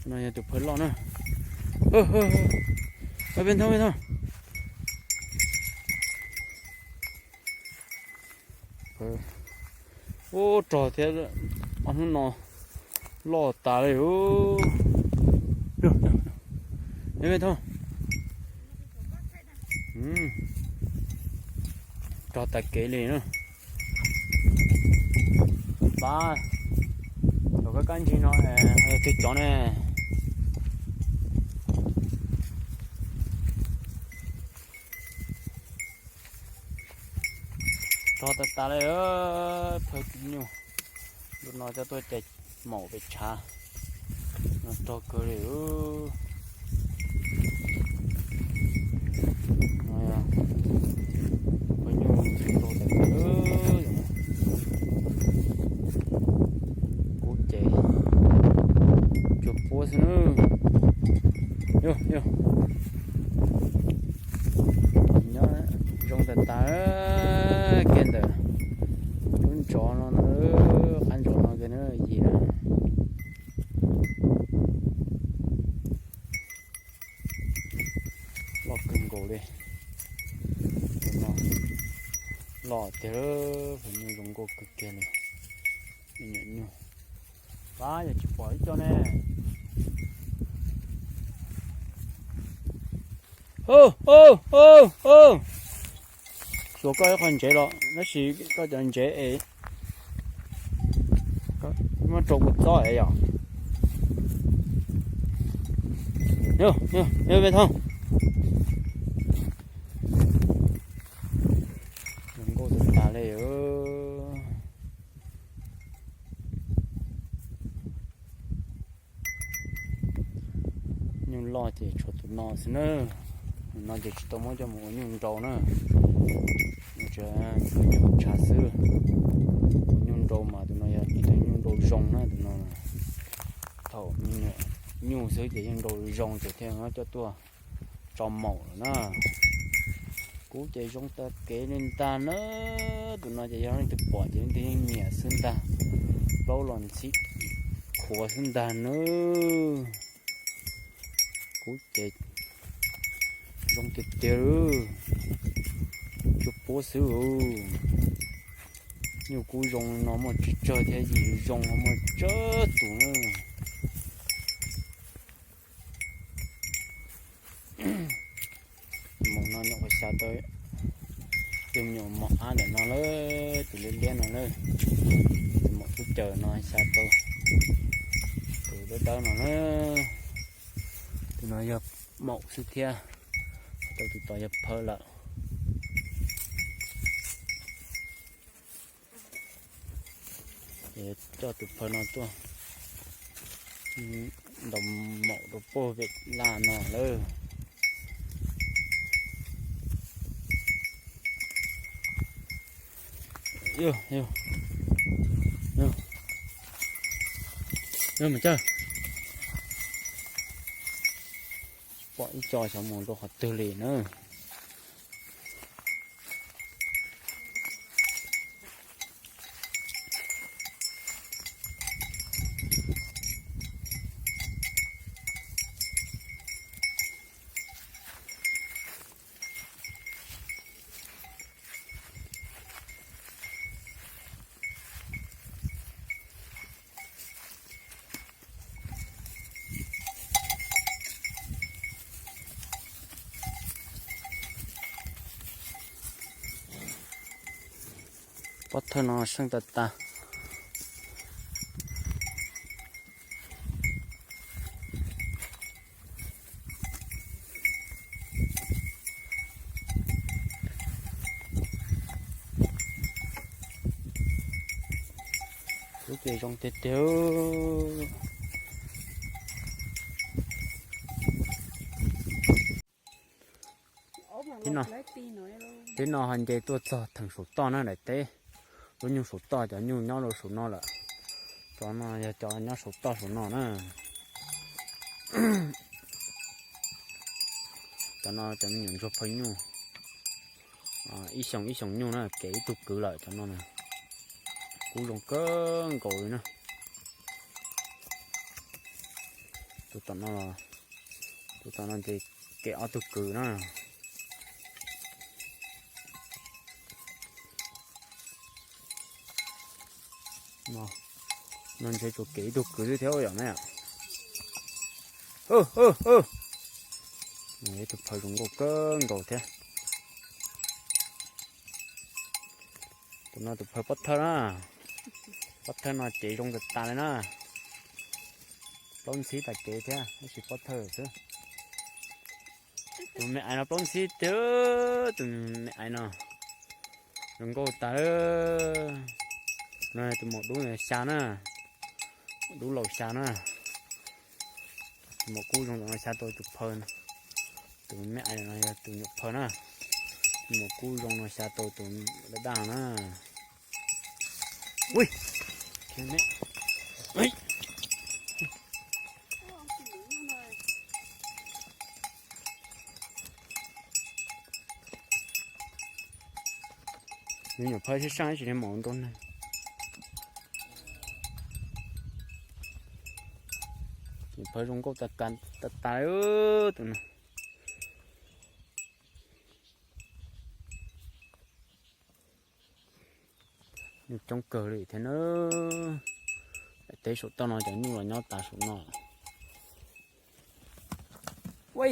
No yog tus phawj loj na. Peb thoob, peb thoob. Ub, rog thiab, ob hnub no loj tas li. Peb thoob. Rog tas kev li na. Pab, los kab kab ntsig no, yog twg cov ne? Rog tas tas li, phawj nyuj. Lub no coj tuaj cais maum pem tshav no rog kawg li. Phawj nyuj rau tas kawg. Kub ces cuag puab xwb na. Yog, yog. Nyob zoo tas tas kiag ntawm lub ntsov no, qab ntsov no kiag na, yim na. Loj kawg nkaus li. Loj tiag, phawj nyuj zoo nkauj kawg kiag li. Me nyuam nyuj. Pab, yog tsis pom ib co ne. Xyuas koj ib qho ntsev los tab sis koj cov ntsev es muab rau kuv txob es yom. Yog, yog, yog peb thoob. Zoo nkauj tas tas li. Nyuj loj ces tshuav tus no xwb na. Tus no ces tsis tau muab coj mus ua nyuj nrau na. Nyuj tshav xwb. Ua nyuj nrau mas tus no yog ib tug nyuj nrau zoo na tus no. Thaum me nyuam nyuj xwb ces yeej nrau zoo ces thiaj muab coj tuaj tso maum lawm na. Kub ces zoo tas kev li ntag na. Tus no ces yog leej twg pom ces leej twg yeej nyiam xwb ntag. Plaub los ntxhib khuav xwb ntag na. Kub ces zoo tiag tiag li. Cuag puab xwb. Nyuj kub zoo no muaj tsawg tsawg thiab, yim zoo no muaj tsawg tus na. Maum no nyuam qhuav xya tau, yog me nyuam maum ab ntawm no lawm, tus liab liab no lawm. Tus maum tub caws no xya tau, tus dawb dawb no na. Tus no yog maum xwb thiab, tau tus tod yog phawj lawm. Ces coj tus phawj no tuaj ntaus maum rau puag pem laj no lawm. Yog, yog, yog, yog mas cawg. Pom ib co xyov mus rau qhov twg li na. Pob thawj no seej tas tas. Kub ces zoo tiag tiag. Tib no ho nce tuaj txog theem saum toj na daim teb. Lub nyuj saum toj, cov nyuj nyob rau saum no lawm. Cov no yog cov nyob saum toj saum no na. Cov no cov me nyuam ntsuag phawj nyuj, ib xyoos ib xyoos nyuj na, kev ib tug kwv lawm cov no na. Kub zoo kawg nkaus li na. Tus tom no, tus tom no ces kev ob tug kwv na. No ntshe tsuas kev ib tug kwv xwb thiab yom ne. Ib tug phaw zoo nkauj kawg nkaus thiab. Tus no tus phaw pob thawj na. Pob thawj no cev zoo tas tas li na. Plaub ntxhib tas kev thiab tab sis pob thawj xwb. Tus me aiv no plaub ntxhib tiag, tus me aiv no zoo nkauj tas. No tus maum dub xya na, maum dub laus xya na. Tus maum kub zoo no xya tau tus phaw, tus me aiv no yog tus nyuam phaw na. Tus maum kub zoo no xya tau tus daj daj na. Ui, me nyuam phaw sib saj ib tsis li maum nroo neeg. Nyuam phaw zoo nkauj tas tas tas tus no. Nyuj coob kawg li thiab na. Daim teb saum toj no cov nyuj los nyob tas saum no. Ua,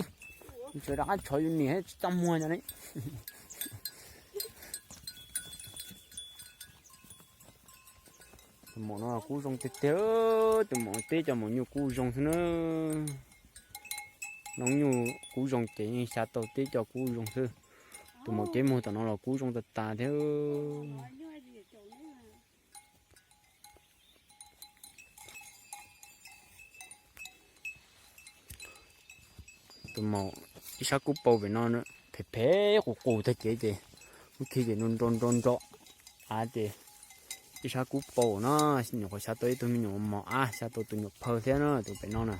tseem rov qab tshov yus niam tsis txaj muag no ne. Tus maum no kub zoo tiag tiag, tus maum teb cov maum nyuj kub zoo xwb na. Noob nyuj kub zoo ces yeej xya tau teb cov kub zoo xwb. Tus maum cev muag tom no los kub zoo tas tas thiab. Tus maum ib sab kub paus pem no phem phem qus qus tag kev ces, muab khi ces nroo nroo nroo av ces ib sab kub paus no nyuam qhuav xya tau ib tug me nyuam mos av, xya tau tus nyuam phaw thiab na tus pem no na.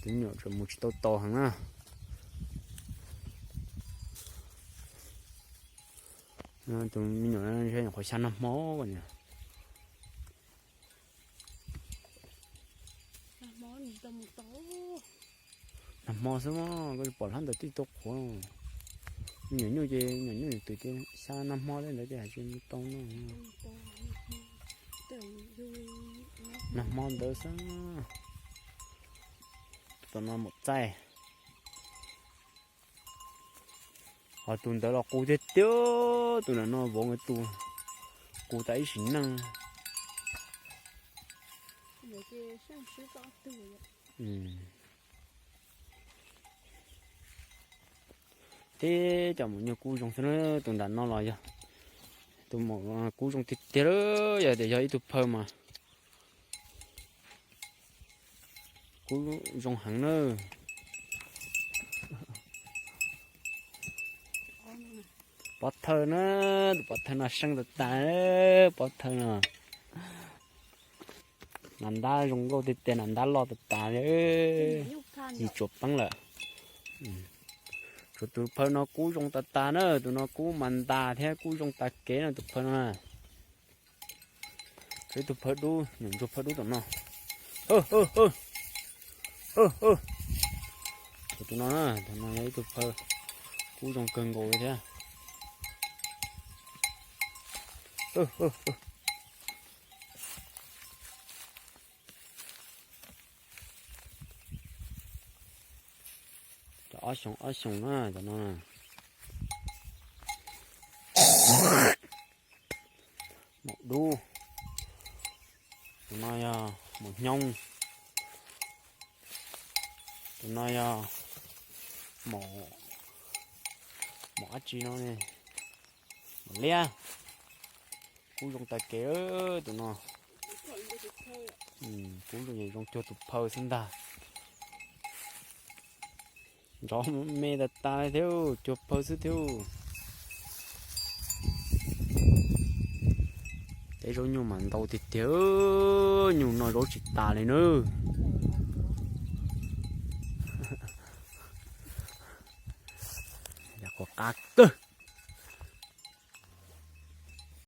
Tus me nyuam tseem mus tsis tau tos heev na. Tus me nyuam nyuam qhuav xya nag hmo. Nag hmo xwb mas koj pom hlab ntawd twb tau qhuav. Me nyuam nyuj ces nyuam nyuj twm ces xya nag hmo li ntawd ces hais tsis mus tau no. Nag hmo ntawd xwb. Tus no maum txaij. Ho tus ntawd los qus tiag tiag, tus ntawm no vauv nkawd tus qus tas ib sim neej. Teb cov maum nyuj kub zoo xwb na, tus nram no los yog tus maum kub zoo tiag tiag, yog tias yog ib tug phaw mas kub zoo heev na. Pob thawj na, tus pob thawj no seej tas tas, pob thawj no. Nas ntab zoo nkauj tiag tiag, nas ntab loj tas tas li, yim tsuas peeb lawm. Tshuav tus phaw no kub zoo tas tas na, tus no kub mas ntas thiab kub zoo tas kev na tus phaw no. Tshuav ib tug phaw dub, nyuam ntsuag phaw dub tom no. Tshuav tus no na, tus no yog ib tug phaw kub zoo kawg nkaus li thiab. Cov ob xyoos ob xyoos na cov no. Maum dub. Tus no yog maum xyoob. Tus no yog maum, maum dab tsi no ne, maum liab. Kub zoo tas kev tus no. Kub zoo, zoo cuag tus phaw xwb ntag. Ntsov me tas tas li thiab, cuag phaw xwb thiab. Tej zaub nyuj mas ntau tiag tiag, nyuj noj zaub tsis tas li nawb.